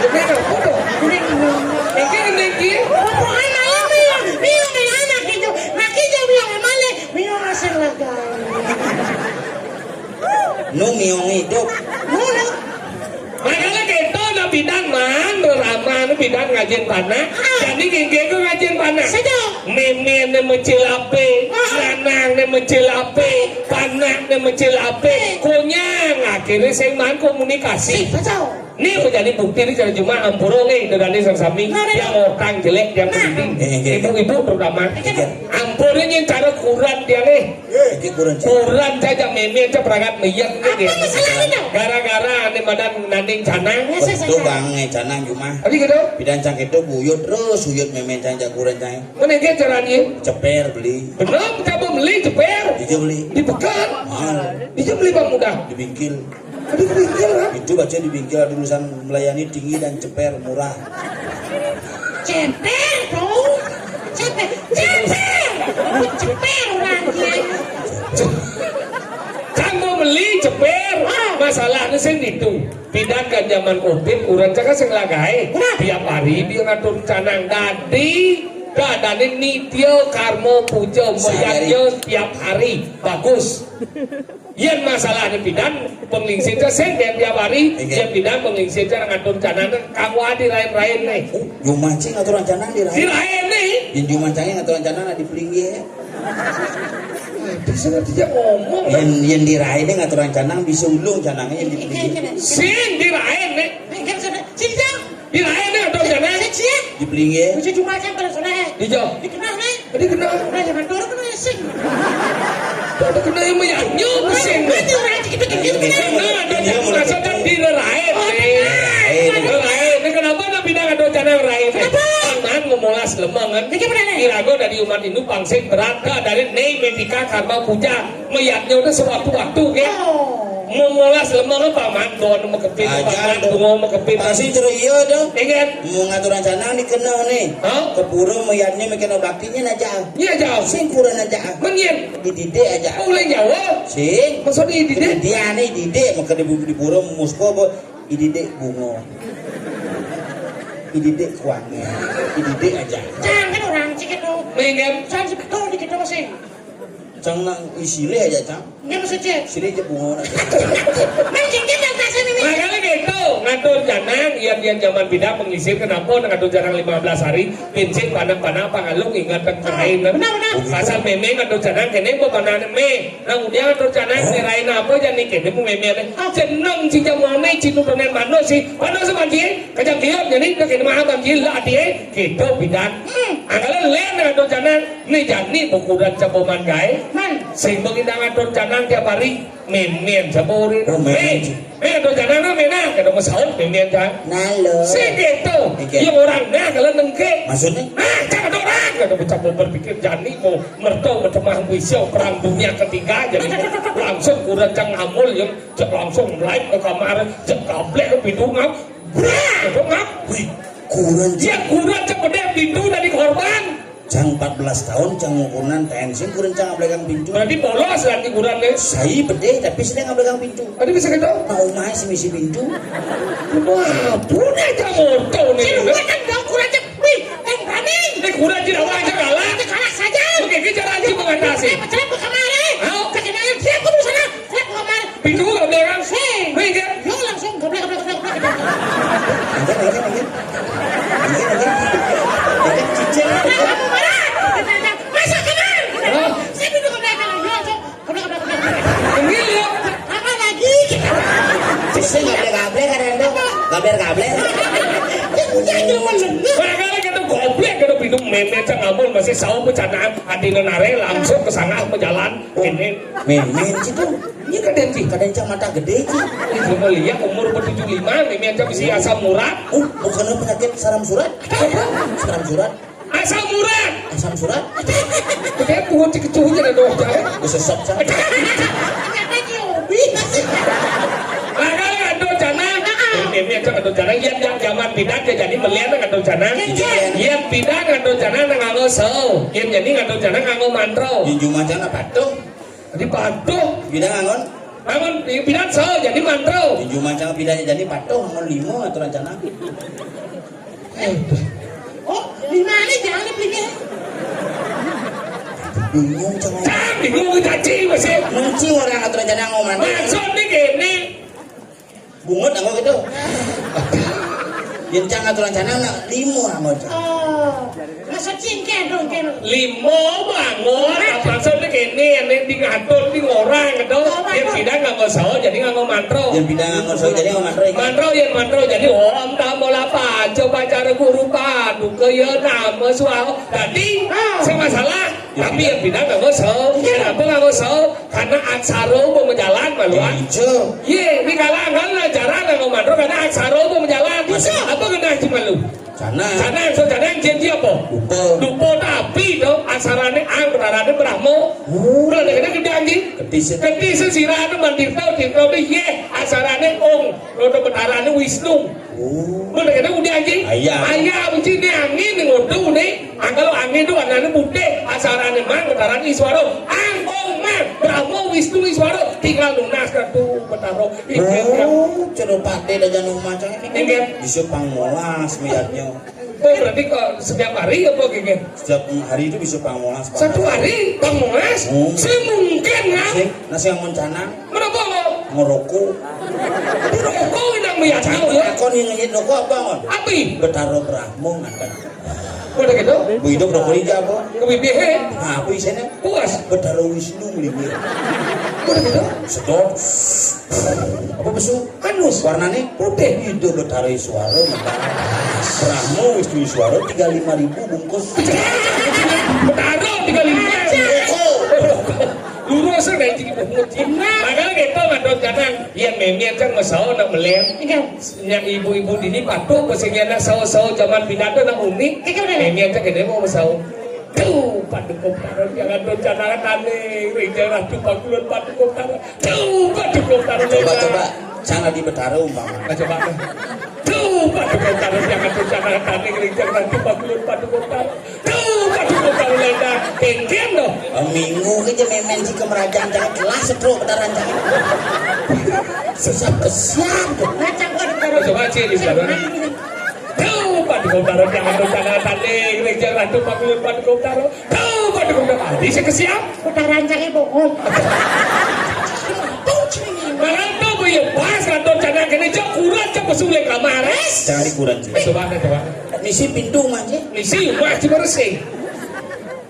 Ini apa tuh? Ini miong. Ini, ini, ini. Popokan maling miong, miong, yang anak hijau. Nak hijau miong, maling, miong, sing lagi. Nu miong hidup. Nu, nu. Makanya kita udah bidang man, ramah bidang ngajin panak. Jadi gege ku ngajin panak. Saja. Meme ne mecil ape, lanang ne mecil ape, panak ne mecil ape. Konyang, akhirnya sing man komunikasi. Saja. Ini menjadi bukti ini cara cuma ampura nih, dodane sami. Nah, nah, yang nah. Orang jelek, yang pendidik. Nah. Eh, eh, eh. Ibu-ibu terutama. Iya. Ampura ini cara kuran dia nih. Iki kuran cai. Kuran saja meme aja perangkat meyek iki. Apa masalahnya? Gara-gara ane madan nanding canang. Ya, saya, saya. Betul bang, eh, canang cuma. Tadi gitu. Pidan cang itu buyut terus, buyut meme cang jaguran cang. Mana dia caranya? Ceper beli. Benar, kita mau beli ceper. Iya beli. Di pekan. Mahal. Iya beli bang mudah. Di bingkil. Aduh, bingkil, kan? Itu baca di bingkil ada tulisan melayani tinggi dan ceper murah. Ceper, tuh. Ceper, ceper. Ceper orang dia. Kan mau beli ceper. Ah. Masalahnya sih itu. Pindahkan zaman covid, orang cakap sing lagai. Nah. Tiap hari dia ngatur canang dadi. Dadane nitya karma puja, sehari. Mayatnya tiap hari. Bagus. Yen masalahne pidan, penglingsir sing den tiap hari, inggih. Yen pidan penglingsir ngatur canane kanggo adi rain-rain nih. Oh, yo mancing ngatur canang di rain. Di rain nih. Yen yo mancing ngatur canang di pelinggih. Bisa ngerti dia ngomong. Yen, yen di rain nih ngatur canang bisa ulung canangnya yen di pelinggih. Sing di rain nih. Sing, sing. Di lain nih, atau jangan? Sik, sik. Di pelinggih. Kuci cuma kan kalau sana. Di jauh. Dikenal nih. Dikenal. Nah, jangan turun kan sing. Ada kena yang meyanyu, sing. Nanti orang kita kita kita. Nah, ada yang merasa kan di lain. Oh, nih. Lain. Lain. Nah, kenapa nak pindah atau jangan lain? Kenapa? Tangan memolas lemangan. Ini gimana nih? Irago dari umat Hindu pangsit berada dari Nei Metika Karma Puja. Mayatnya udah sewaktu-waktu, kan? Oh. Memolas lemah, Pak Mandon, mekepit, Pak Mandon, mekepit. Pasti ceria dah. Ingat. Mau ngatur rencana nih kena nih. Hah? Ke pura mayatnya mikirnya baktinya aja. Iya, jauh. Sing pura aja. Menyen. Dididik aja. Oh, boleh jawab. Sing. Maksudnya dididik? Dia nih didik, maka di, di pura musko, bo. Ididik bunga. Ididik kuangnya. Ididik aja. Jangan orang cik itu. Mengen. Jangan sebetul di kita masing. Cang nang isile aja, Cang. Ini maksudnya. Sile aja bunga. Nang cincin yang kasih ini. Makanya gitu, ngatur janang, yang, yang zaman bida pengisir, kenapa ngatur janang lima belas hari, pincin panah-panah, pangalung, ingat yang lain, kan? Benar, benar. Pasal meme ngatur janang, kene apa panah me? Nang udiang ngatur janang, ngerain apa, jadi kene mu meme, ada. Jeneng, si jamu ame, si turunan mana, si, mana si banjir? Kejang kiot, jadi, kene mah banjir, lah, dia, gitu, bidan. Hmm. Angkala len, ngatur janang, Nih jani ukuran caboman gae. Man. Sing bengi nang atur canang tiap hari. Memen caborin. Oh, memen. Eh, eh, atur canang na mena. Kada masaut memen can. Nalo. Sing gitu. Oke. Yang orang nah kalau nengke. Maksudnya? Ah, jangan orang. Kada bocah mau berpikir jani mau merto bercemah bisa perang dunia ketiga jadi langsung kurang cang ngamul yang cek langsung naik ke kamar cek kablek ke pintu ngap. Brak, itu ngap. Wih, kurang. Dia kurang cek bedek pintu dari korban. Cang empat belas tahun, cang ukuran tensin, kurang cang ngablegang pintu. Berarti polos lagi kurang deh. Saya bedeh, tapi sedang ngablegang pintu. Tadi bisa gitu? Mau main si misi pintu. Wah, punya cang moto nih. Saya buat kan dong kurang cek. Wih, yang berani. Eh, kurang tidak wajah kalah. Kita kalah saja. Oke, kita lagi mengatasi. Saya pecah ke kamar, eh. Hah? Terkenal dia aku di sana. Saya ke kamar. Pintu ngablegang. Sing. Wih, enggak. Yo langsung goblok, goblok, goblok, goblok. Enggak, enggak, enggak. Enggak, enggak. Cicil. Masuk kamar. Hah? Saya pintu goblok, goblok, goblok. Ini lihat. Apa lagi? Sing gablek-gablek kan itu. Gablek-gablek. Dia punya ilmu lembut. Makanya kita goblok, kita pintu Mémén cang amun masih sawo pecanaan, adina naré langsung ke sangah bejalan. Ini. Mémén ci tuh. Ini kadén ci. Kadén cang mata gedé ci. Ini cuma lihat umur bertujuh lima, mémén cang bisi asam urat. Oh, bukannya penyakit saram surat? Saram surat. Asam urat. Asam surat. Dia buat cik cuy jadi doh cang. Geus sesep cang. Makanya ngadon canang. Ini aja ngadon canang. Yang, yang zaman pidan ya jadi melihat ngadon canang. Iya. Yang pidan ngadon canang nganggo sel. Yang jadi ngadon canang nganggo mantro. Di jumah cang apa tuh? Di patuh. Pidan nganggo? Nganggo di pidan sel jadi mantro. Di jumah cang pidan jadi patuh nganggo limo aturan canang. Eh, oh, di mana jangan dipikir? Bingung cang. Cang, bingung caci masih. Menci orang aturan canang ngomong. Maksudnya gini. Bungut aku gitu. Yang cang aturan canang nak limo aku cang. Oh, maksud cingkeh dong kan. Limo bangun, apa maksudnya gini, yang di ngatur di orang gitu. Oh, yang pidan nganggo sel jadi nganggo mantro. Yang pidan nganggo sel jadi nganggo mantro. Mantro, yang mantro jadi om tambol apa? Coba cara guru paduka ya nama suau. Tadi sing masalah, tapi yang pidan nganggo sel. Kenapa nganggo sel? Karena aksara umpama jalan malu ah. Iya. Iya, di kalangan lah jarang nganggo mantro karena aksara umpama jalan. Apa kena cuma lu? Canang. Canang, so canang janji apa? Dupa. Dupa tapi to, aksarane ang, betarane Brahma. Oh. Kalau ada kena gedang ji. Ketis. Ketis sirane mantirta, tirta yeh, aksarane ong, rodo betarane Wisnu. Oh. Mana kena udah ji? Ayam. Ayam ji ni angin ni ngodo ni. Angkalo angin tu anane putih, aksarane mang, betarane Iswara. Ang, ong, mang, Brahma, Wisnu, Iswara. Tinggal lunas kan tu betaro. Oh, cenopate dah jangan rumah cang ini. Inggih. Bisa pang molas melihatnya. Oh, berarti kok setiap hari apa gini? Setiap hari itu bisa pang molas, Pak. Satu hari pang molas? Hmm. Sing mungkin kan? Sing, nah sing amun canang. Kenapa kok? Ngerokok. Ngerokok nang meyakal ya. Aku nih ngejit rokok apa, Mon? Api. Betaro Brahmo ngaten. Udah gitu? Bu hidup rokok hijau apa? Kebibihe. Nah, apa isinya? Puas. Betaro Wisnu beli dia. Udah gitu? Sedot. Apa besu? Anus. Warnanya putih. Itu Betara Iswara. Brahma Wisnu Iswara tiga lima ribu bungkus. Betara tiga lima. Lurus kan dari segi penguji. Makanya kita ngadon jangan. Yang memian kan ngesau nak melihat. Yang ibu-ibu dini patuh, pas yang anak sawo-sawo zaman pidato nak umi. Memian kan gede mau ngesau. Tuh, paduka Betara tiang ngadon canang tane, ring Jeng Ratu Pangulun paduka Betara. Tuh, paduka Betara. Coba, coba, canang di Betara umpama. Nah, coba. Tuh, paduka Betara tiang ngadon canang tane, ring Jeng Ratu Pangulun paduka Betara. Tuh, paduka Betara lenda. Kengken doh. Minggu ke je memen si kemerajaan jangan kelas setruk Betara jangan. Sesap kesian tuh. Nah, coba, cek di sana. Tuh, paduka Betara tiang ngadon canang tane, ring Jeng Ratu Pangulun paduka Betara. Tuh, paduka Betara. Adi sing kesiap. Putaran cari bohong. Tuh, cing. Malah tuh, bu, ya pas ngadon canang kene, cok, kurat, cok, pesulih kamar. Cari kurat, cing. Coba, coba. Misi pintu mah, cing. Misi mah, cuma resik.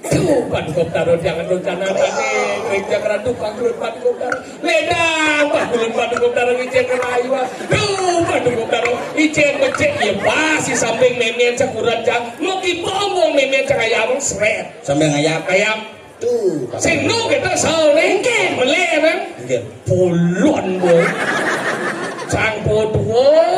Tuh, paduka Betara tiang ngadon canang tane, ring Jeng Ratu Pangulun paduka Betara. Ledang, paduka Betara, ring Jeng Ratu. Tuh, paduka Betara, ijin becik, ya pas, si samping memen sekurat, cang. Mau kipo ngomong memen cang ayam, seret. Sambil ngayap. Ayam. Tuh. Sing nu kita sawo ni. Nggih. Meleh, kan? Nggih. Pulon, boy. Sang podo,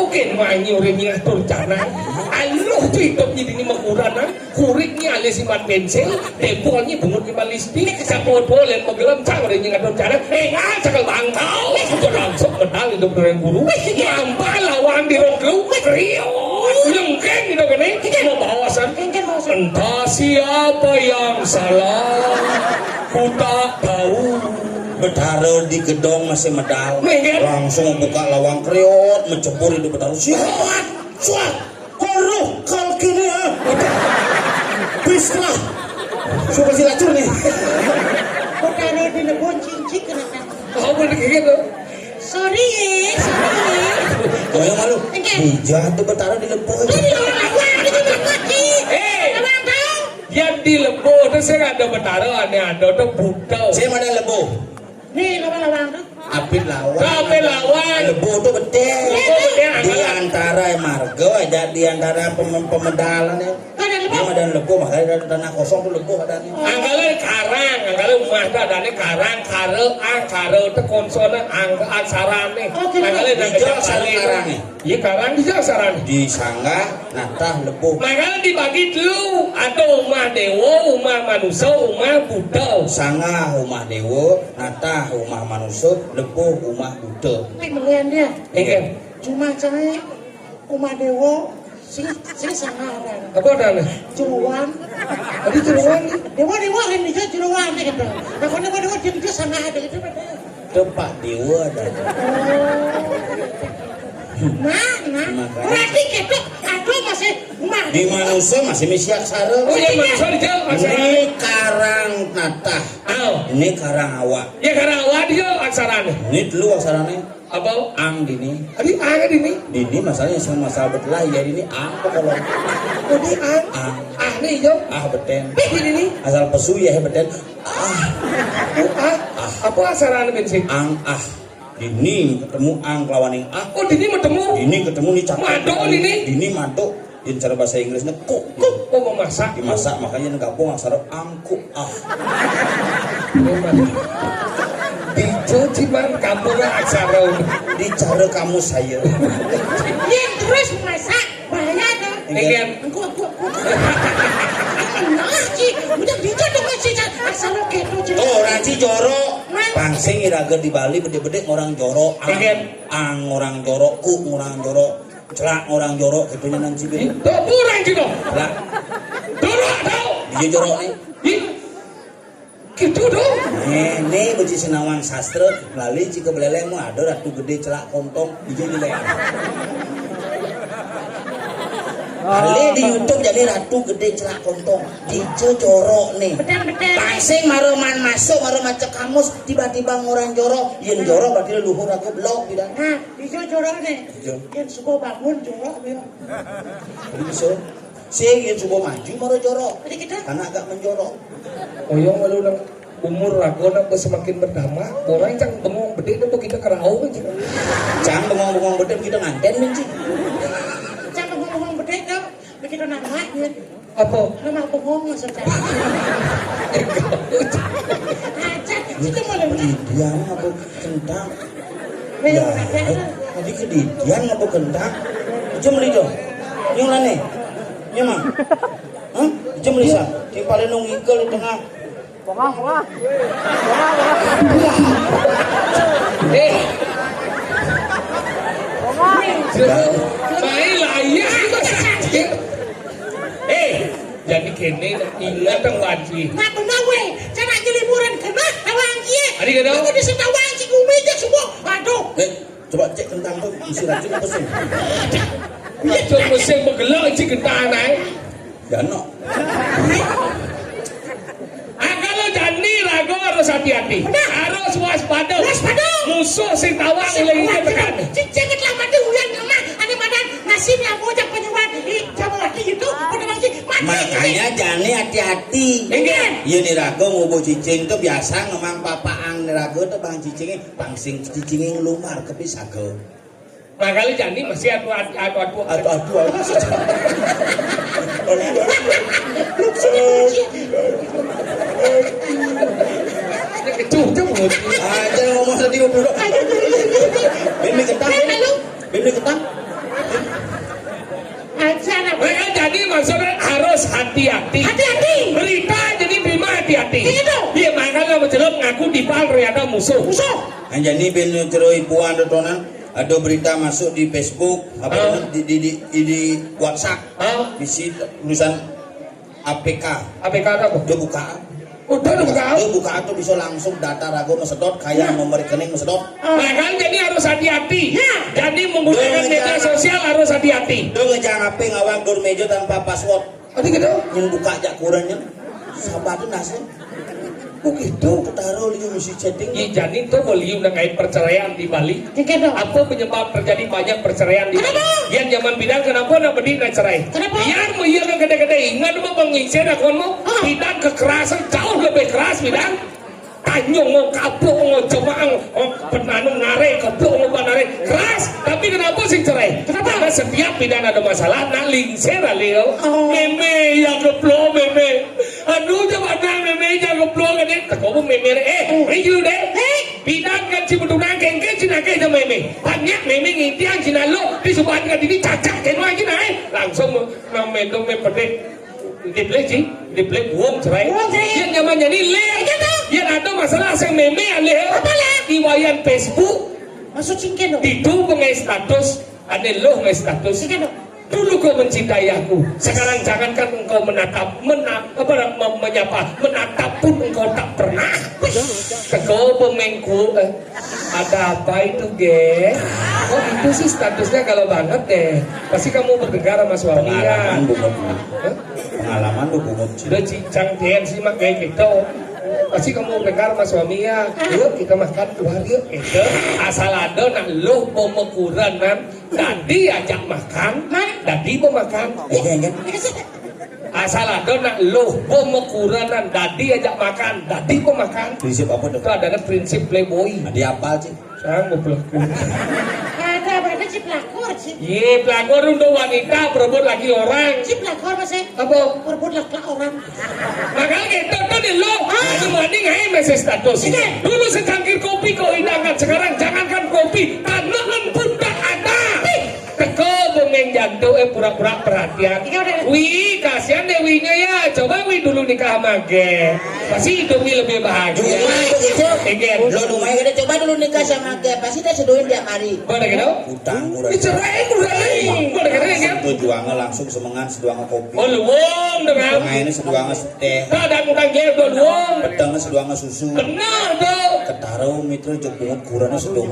oke, manyi orang ngatur canang. Aluh, tu hidup jadi ni makuran, kan? Kurik ni alis iman pensil, dempol ni bungut iman listrik, sang podo, lain magelam, sang orang ngatur canang. Eh, nggak, cakal bangkau. Sudah langsung medal hidup orang guru. Mampa lawan di roklu. Kriot. Lengkeng gitu, kan, eh? Mau bawasan. Entah siapa yang salah, ku tak tahu. Betara di gedong masih medal. Mengke. Langsung buka lawang kriot, mencebur itu Betara. Siap, suat, koruh, kalkini, ah. Bismillah. Suka si lacur nih. Betara di lebon cincin kena kan. Kau boleh gitu. Sorry, eh, sorry. Kau yang malu. Oke. Hujan tuh Betara di lebon. Ini orang apa? Ini lagi. Eh. Apa, apa? Yang di Lebo tu sing ada Betara, ane ada tu buta. Sing mana Lebo? Ni, lawan-lawan tu. Apit lawan. Apit lawan. Lebo tu betul. Lebo betul, di antara marga aja, di antara pem-, pemedalan ya. Kan ada Lebo. Dia Ada lebuh, makanya ada tanah kosong tuh lebuh ada nih. Anggalé karang, anggalé umah tuh adané karang, karé, ang, karé, itu konsonan, ang, aksarané. Oh, gitu. Anggalé nang Hijau aksara karang nih. Iya, karang hijau aksarané. Di sanggah, natah, lebuh. Makanya dibagi telu, ada umah déwa, umah manusa, umah buta. Sanggah umah déwa, natah umah manusa, lebuh umah buta. Tapi melian dia. Iya. Cuma cai, umah déwa, sing, sing sanggah ada. Apa ada? Jeroan. Ada jeroan? Déwa, déwa, kan bisa jeroan, gitu. Nah, kalau déwa, déwa, dia, dia sanggah ada, gitu, beda. Tempat déwa ada. Nah, nah. Makanya. Berarti kita ada masih umah. Di manusa masih misi aksara. Oh, iya, manusa di jalan aksara. Ini karang natah. Oh. Ini karang awak. Ya, karang awak dia aksarané. Ini telu aksarané. Apa? Ang dini. Adi ang dini. Dini masalahnya sama masalah betelah ya dini ang apa kalau? Oh, di ang. Ang. Ah, nih, yo. Ah, beten. Ih, dini. Asal pesu ya beten. Ah. Oh, ah. Ah. Apa aksarané, Bensik? Ang ah. Dini ketemu ang kelawan yang ah. Oh, dini ketemu. Dini ketemu nih cakep. Mado dini. Dini mado. Yang cara bahasa Inggrisnya kok. Kok, kok memasak? Dimasak, makanya gabung aksara angku ah. Dicuci bang kamu aksara. Dicara kamu saya. Yang terus masak bahaya dong. Iya. Engkau, engkau, engkau. Nah, Ci, udah dicoba dong, Ci, asal lo kepo, Ci. Oh, orang Ci jorok. Nah. Pangsing iraga di Bali bede-bede orang jorok. Ang, iya. Ang orang jorok, ku orang jorok. Celak orang jorok gitu nang Ci. Ih, tuh, orang Ci, tuh. Lah. Jorok, tau. Iya jorok nih. Ih. Gitu dong. Nih, nih beci sinawang sastra, lali cika beleleng mah ada ratu gede celak kontong, hijau jelek. Kali di YouTube jadi ratu gede celak kontong, hijau jorok nih. Betul, betul. Pangsing maroman masuk, maroman cekamus, tiba-tiba ngorang jorok, yen jorok berarti leluhur aku blok, tidak. Nah, hijau jorok nih. Hijau. Yang suka bangun jorok dia. Jadi bisa. Sing yang suka maju mara jorok. Jadi kita. Karena agak menjorok. Oyong lalu nang umur raga napa semakin bertambah, orang cang bengong bedé napa kita kerau aja. Cang bengong-bengong bedé kita nganten, Min, Ci. Cang bengong-bengong bedé, Kak. Begitu nama, ya. Apa? Nama bengong maksudnya. Aja, itu malah. Didian apa kentang? Ya, tadi kedidian apa kentang? Jam beli dong. Yang mana? Yang mana? Hah? Jam beli sa. Yang paling nong ikel di tengah. Bengong, bengong. Bengong, bengong. Eh. Bengong. Baiklah, iya, itu sakit. Eh, jadi kene ingat dong, Wanci. Nggak benar, weh. Cara aja liburan kena tawang kie. Adi kena? Aku bisa tawang si gumi aja semua. Aduh. Eh, coba cek kentang tuh isi racun apa sih? Iya, cuma mesin begelok isi kentang, eh. Ya, no. Ah, kalau jani raga harus hati-hati. Benar. Harus waspada. Waspada. Musuh sing tawang oleh ini tekan. Cicing telah mati uyan nama. Ada badan nasi ni aku ajak penyuan. Ih, sama lagi itu. Udah mati. Mati. Makanya jani hati-hati. Iya. Iya, ni raga ngubuh cicing tuh biasa ngemang papaang ni raga tuh bang cicingnya. Bang sing cicingnya ngelumar ke pisaga. Makanya jani masih atu atu atu atu. Atu atu atu. Atu atu. Kecucuk. Aja ngomong sedih dulu. Bini ketang. Bini ketang. Aja nak. Makanya jadi maksudnya harus hati-hati. Hati-hati. Berita jadi terima hati-hati. Iya dong. Iya, makanya mencelok ngaku di pal ternyata musuh. Musuh. Nah, jadi bini ceroi puan dotonan. Ada berita masuk di Facebook, apa Ah. di, di, di, di, di WhatsApp. Ah. Bisi tulisan A P K. A P K apa? Dia buka. Udah, udah buka. Dia buka tuh bisa langsung data rago mesedot, kayak nomor rekening mesedot. Ah. Nah, kan jadi harus hati-hati. Ya. Jadi menggunakan Dia media ngejar. sosial harus hati-hati. Dia ngejar H P ngawang dur meja tanpa password. Adi gitu. Yang buka jak kurannya. Sabar tuh nasib. Oh gitu. Taruh liu mesti chatting. Iya, jani tuh beliau udah kait perceraian di Bali. Gitu. Apa penyebab terjadi banyak perceraian di Bali? Kenapa? Yang zaman bidan kenapa nak bedi nak cerai? Kenapa? Biar mu iya ke gede-gede ingat apa pengincin aku mau Ah. bidan kekerasan jauh lebih keras bidan. Tanyong, ngo kaplok, ngo jemaang, ngo penanung nare, keplok, ngo banare. Keras. Tapi kenapa sing cerai? Kenapa? Karena setiap pidan ada masalah, nak lingsir alih. Oh. Mémé yang keplok, mémé. Aduh, coba nang mémé yang keplok, kan, eh. Teko mémé, eh, review deh. Eh. Pidan kan si betunang kengke, si nakeh sama mémé. Tanya mémé ngintian si nalo, di subahan kan ini cacak, kena aja, nah, eh. Langsung mémé dong, mémé pedih. Diplek, Ci. Diplek, buong cerai. Buong cerai. Yang nyaman jadi le. Iya, toh. Yang ada masalah sing mémé alih. Apa, le? Di wayan Facebook. Maksud sing keno? Itu pengai status, ada lo ngai status. Sing keno? Dulu kau mencintai aku. Sekarang jangankan engkau menatap, mena-, apa, mem-, menyapa, menatap pun engkau tak pernah. Kau pemengku, eh. Ada apa itu, Ge? Kok itu sih statusnya galau banget deh? Pasti kamu bertengkar sama suami ya? Pengalaman bungut. Hah? Pengalaman lu bungut. Udah cicang ten sih mak kayak gitu. Pasti kamu bertengkar sama suami ya? Yuk kita makan keluar yuk gitu. Asal ada nak lo pemekuran nan. Dadi ajak makan, dadi pemakan. Iya, iya. Asal ada nak lo pemekuran nan dadi ajak makan, dadi pemakan. Prinsip apa tuh? Itu adalah prinsip playboy. Ada apa sih? Sanggup pelakor. Ada apa, ada cip lakor, cip? Iya, pelakor untuk wanita berebut laki orang. Cip lakor, Mas, eh? Apa? Berebut laki orang. Makanya kita tuh di lo, ah, cuma ini ngai message status. Iya. Dulu secangkir kopi kau hidangkan, sekarang jangankan kopi, tanah pun tak ada. Teko bengeng jantung, eh, pura-pura perhatian. Iya, udah. Wih, kasihan deh Winya ya. Coba Wi dulu nikah sama Ge. Pasti hidupnya lebih bahagia. Iya, itu. Iya. Lo lumayan gede, coba dulu nikah sama Ge. Pasti dia seduhin tiap hari. Boleh gitu? Utang kurang. Dicerai kurang. Boleh gitu ya? Tujuannya langsung semengan, seduangan kopi. Oh, luwung dengan. Pengainnya seduangan teh. Nah, ada utang Ge, udah luwung. Petengnya seduangan susu. Benar tuh. Ketaro mitra jok bungut kurannya sedung.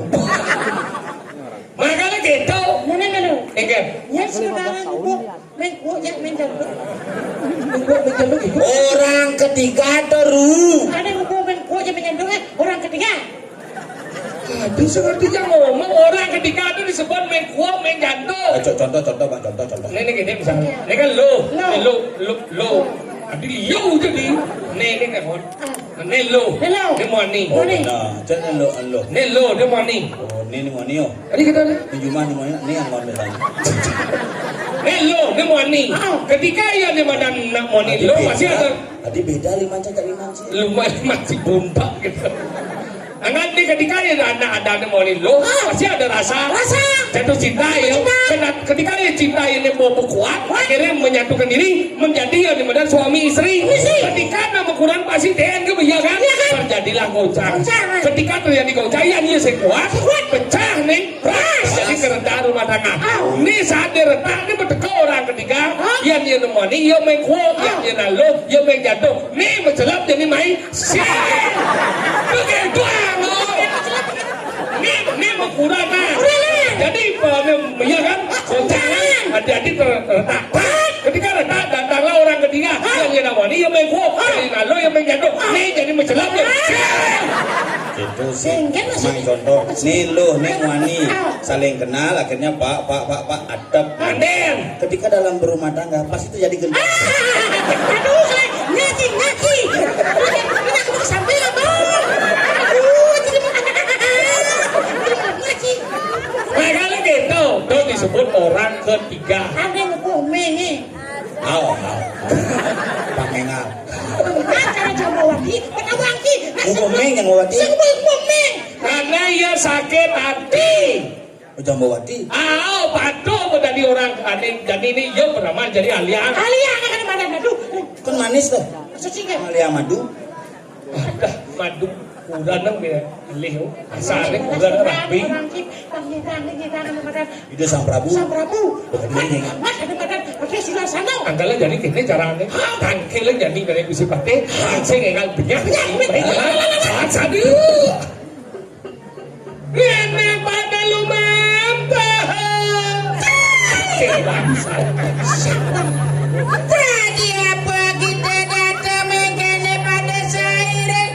Makanya gitu. Mana, mana? Enggak. Ya, sekarang itu. Mengko ya, menjandung. Mengko menjandung itu. Orang ketiga terus. Ada mengko, mengko ya, menjandung, eh, orang ketiga. Aduh, sepertinya ngomong orang ketiga itu disebut mengko, menjandung. Eh, co-, contoh, contoh, Pak, contoh, contoh. Ini, ini gini misalnya. Ini kan lo, lo, lo, lo. Aduh, yo jadi. Ini, ini kan. Ah. Né lo. Né lo. Né muani. Oh, benar. Cek né lo, lo. Né lo, né muani. Oh, né, né muani, oh. Tadi kita ada. Di rumah né muani, né yang muani tadi. Né lo, né muani. Ah. Ketika ia né madan nak muani, lo pasti ada. Tadi beda lima cek lima sih. Lumayan masih bumpak gitu. Angan né ketika ia ada, ada né muani lo, pasti ada rasa. Rasa. Jatuh cinta, ya. Cinta. Kena-, ketika ia cinta ini mau kuat, akhirnya menyatukan diri, menjadi yang dimana suami istri. Istri. Ketika nama Quran pasti D N G, iya kan? Iya kan? Terjadilah goncang. Goncang. Ketika terjadi goncang, yang dia sekuat, sekuat. Pecah nih. Pras. Jadi keretaan rumah tangga. Ah. Ini saat dia retak, ini berteka orang ketiga. Ah. Yang dia nemoni, yang main kuat, yang dia lalu, yang main jatuh. Ini mencelap jadi main. Siap. Begitu, ah, lo. Ini, ini mau kurang, ah. Jadi, apa, ini, iya kan? Goncang. Hati-hati ter-, terletak. Ketika retak, datanglah orang ketiga. Yang dia nawani, yang main kuat. Yang lalu, yang main jatuh. Ini jadi mencelap, ya. Itu sih. Mang contoh. Nih, lo, nih, wani. Saling kenal, akhirnya, Pak, Pak, Pak, Pak, adab. Anden. Ketika dalam berumah tangga, pasti terjadi gendang. Ah, aduh, saya nyaki, nyaki. Ini aku mau sampai apa? Aduh, jadi nyaki. Nah, kalau gitu, itu disebut orang ketiga. Ada yang ngomong, eh. Aw, aw. Pamengal. Acara Jambawati, Petawangki. Ngomong, yang ngomong. Sing ngomong. Karena ia sakit hati. Oh, Jambawati. Aw, patuh mau jadi orang aneh. Jadi ini, yo, bernama jadi Alia. Alia, kan mana, aduh. Kan manis tuh. Suci kan? Alia madu. Ada madu. Kurang nang ya. Alih, oh. Asalnya kurang rapi. Orang ki, orang ki, orang ki, orang ki, orang ki. Ida Sang Prabu. Sang Prabu. Betul ini. Mas, ada pada, oke, sudah sana. Angkala jadi kene carane. Tangkele jadi dari bisi pate. Sing engal banyak. Banyak, banyak. Baik, saat sadu. Rene pada lumampa. Oke, bangsa. Tadi apa kita datang mengkene pada sairing?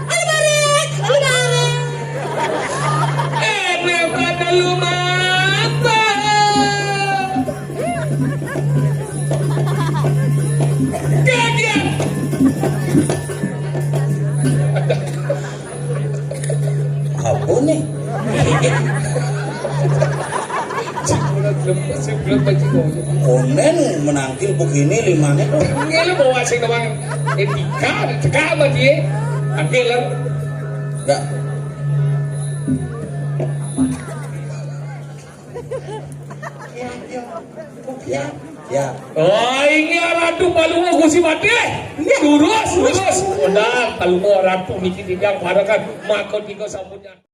Ayo mari, ayo mari. Rene pada lumampa. Kagian. Konen menangkil begini limane kok. Nggih, lu bawa sing doang. Etika, cekak sama dia. Angkil, lah. Enggak. Ya, ya. Ya. Oh, ini Ratu Palungo Gusi Made. Iya. Lurus, lurus. Benar, Palungo Ratu niki titiang parekan. Maka tiga sampun